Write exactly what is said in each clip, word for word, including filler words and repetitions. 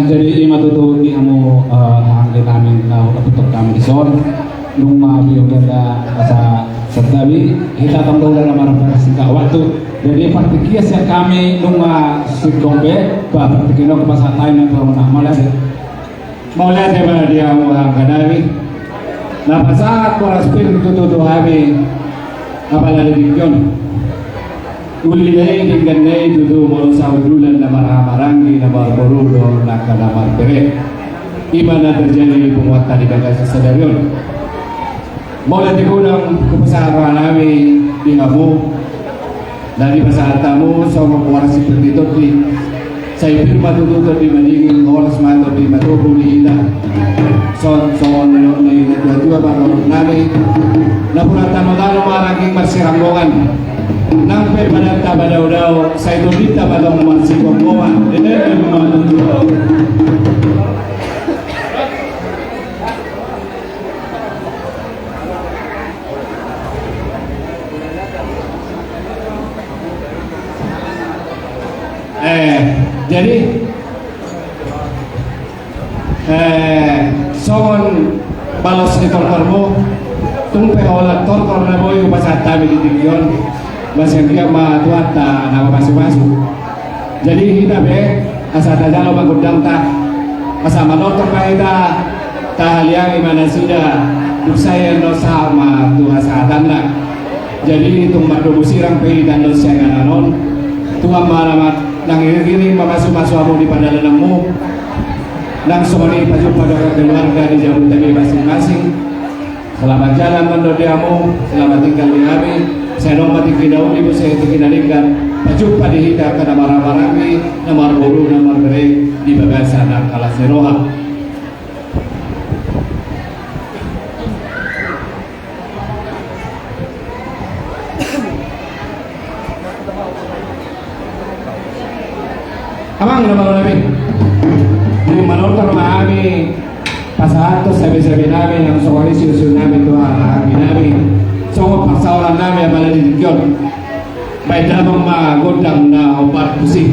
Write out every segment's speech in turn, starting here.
Jadi ima tutu di hamu, eh, anggi nami na hupapungu hami dison. Nunga binahen asa santabi hita tong dohot na marhaha singkat waktu. Jadi partingkian sian hami nunga singkop be, ba partingkian on pasahat hami na torang na mauliate. Mauliate ma di hamu angka nami. Na pasahat horas pir tutu tu hami apala di tingki on. Uli na i denggan na i tutu molo sahundulan na marhaha maranggi na marboru dohot angka na marbere. Ima na terjadi di punguanta di bagasan sadari on. Molo di godang hupasahat roha nami di hamu. Na dipasahat hamu songon horas ni tondi-tondi. Sai pir ma tutu tondi madingin, horas ma tondi matogu di hita. Songon, songon nidok ni natuatua parrohahon nami. Napuran tano-tano ma rangging marsiranggongan. Nang pe badanta badao-dao, sai tondinta ma tong marsiranggongan. Eme ma tutu. Eh, jadi, eh, songon balos ni tortormu, tung pe holan tortor na boi hupasahat hami di tingki on, ba sian dia ma Tuhanta na mamasu-masu. Jadi hita pe asa tajalo ma gondangta, asa manortor ma hita, tahaliangi ma nasida, dung sae annon sahat ma tu hasahatanna. Jadi tung mardomu sirang pe hita annon sian inganan on. Tuhan ma na ma-, nang iring-iring mamasu-masu hamu di pardalananmu. Nang songon i pajumpa dohot keluarga di jabu tami masing-masing. Selamat jalan mandok di hamu, selamat tinggal di hami. Sai adong ma tingki na uli, muse tingki na denggan. Pajumpa di hita angka na marhaha maranggi, na marboru, na marbere di bagasan angka las ni roha. Amang na malo nami, dung manortor ma hami pasahathon sabe-sabe nami nang songon i siusiu nami tu anggi nami, songon parsaoran nami apala di tingki on. Baen damang ma gondang na hombar tusi.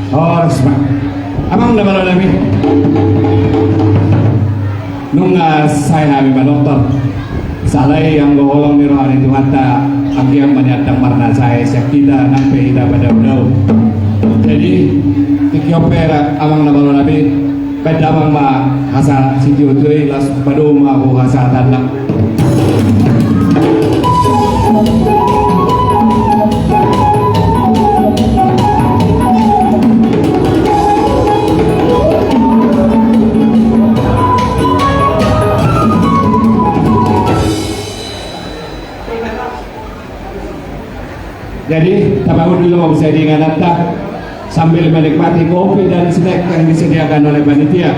Horas ma. Amang na malo nami. Nunga sae hami manortor. Salai anggo holong ni roha ni Tuhanta, anggiat ma nian ndang marnasae sian hita nang pe hita padaodao. Jadi, tingki on pe amang na malo nami, baen damang ma hasa sitio-tio i, laos padomu ma hasahatanna. Jadi, tabangun dulu ma muse di ingananta sambil menikmati kopi dan snack yang disediakan oleh panitia.